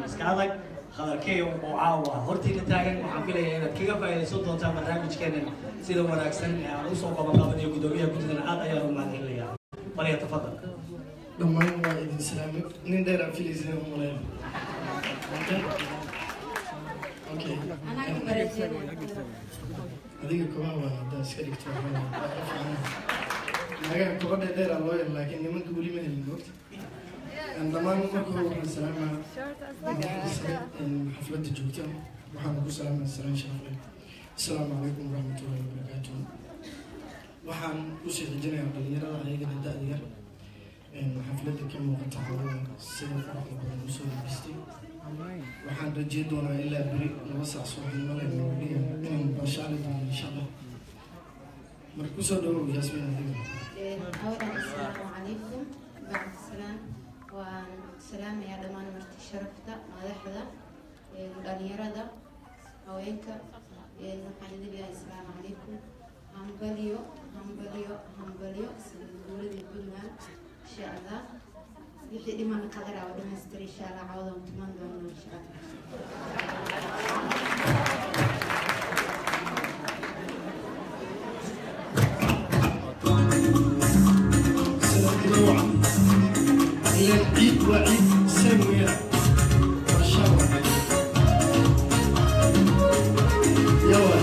Iska adag Khadarkeeyo oo caawa hortiina taagan. Waxaan filayaa inaad kaga faa'iidaysan doontaan barnaamijkeenan sida wanaagsan ee aan usoo qabanqabanayo. Guddoomiyaha guddidan aad ayaan u mahadcelinayaa. Falyatafadal. Dhammaan waa idin salaamay. Nin dheer aan filaysa u maleyn. Okay, adiga kobaha waa haddaa iska dhigto, naagaha koba dheer dheer loo yar, laakiin nimanka weli ma helin moogta. Dhammaan marka hore waxaan salaamaa madaxda sare xafladda joogta. Waxaan ku salaamaa salaan sharaf leh: asalaamu calaykum waraxmatullahi wabarakaatuh. Waxaan usii xijinayaa dhalinyarada ayagana da-da yar xafladda ka muuqata, hawada sida quruxda badan usoo labistay. Waxaan rajey doonaa ilaa beri 2 saac subaxnimo leh nooga dhiga inaan baashaali doono, insha Allah. Marka kusoo dhawow, Yaasmiin, adiga. أولا السلام عليكم، بعد السلام waan salaamayaa dhammaan marti sharafta, madaxda, dhalinyarada, haweenka. Waxaan idin leeyahay asalaamu calaykum. Hambalyo, hambalyo, hambalyo sanad guuradii Puntland. Insha Allah wixii dhiman qadar oo dhamaystir, insha Allah cawda tuman doono, insha Allah. Sanadkii wacan ileen ciid waa ciid seen weeyaan, masha Allah. Yawa.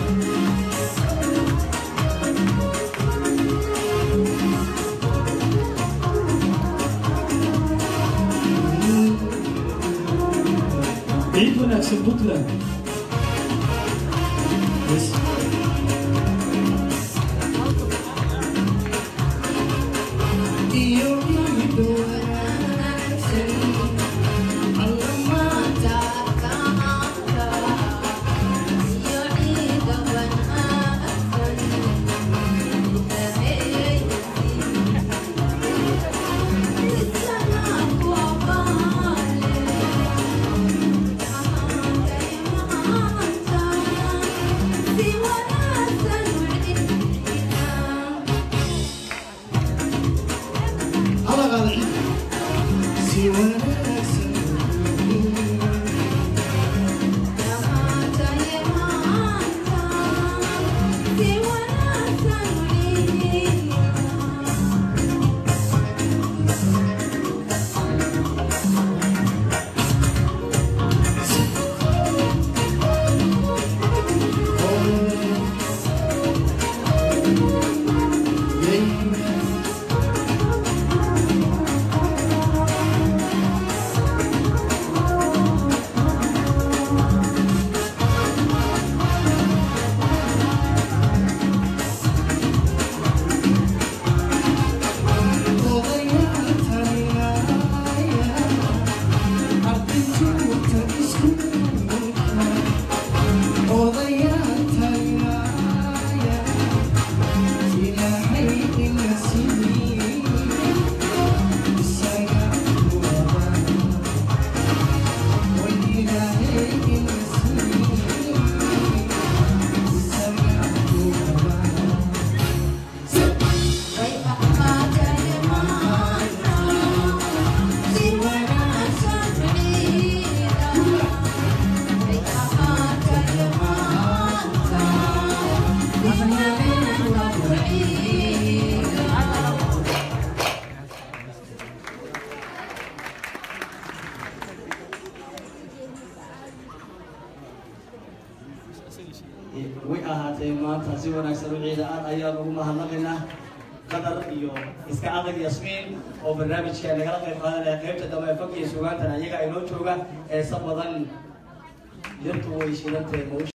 Ciid wanaagsan, Puntland. Yes. Iyo ciid wanaagsan alla maanta. Iyo ciida wanaagsan Ilaahay. Islaamku abaale maanta si wanaagsan wicina. Hala qaada ciid si wanaagsan. Maanta maanta si wanaagsan wicina. Way ahaatay maanta si wanaagsan ciida. Way ahaatay maanta si wanaagsan ciida. Way ahaatay maanta si wanaagsan u ciida. Aad ayaan ugu mahadnaqaynaa Qadar iyo Iska Adag Yasmiin oo barnaamijka nagala qayb qaadanaya. Qaybta dambe ee fanka iyo sugaantana iyaga inoo jooga. Heesa badan yartu way shidantahay ma u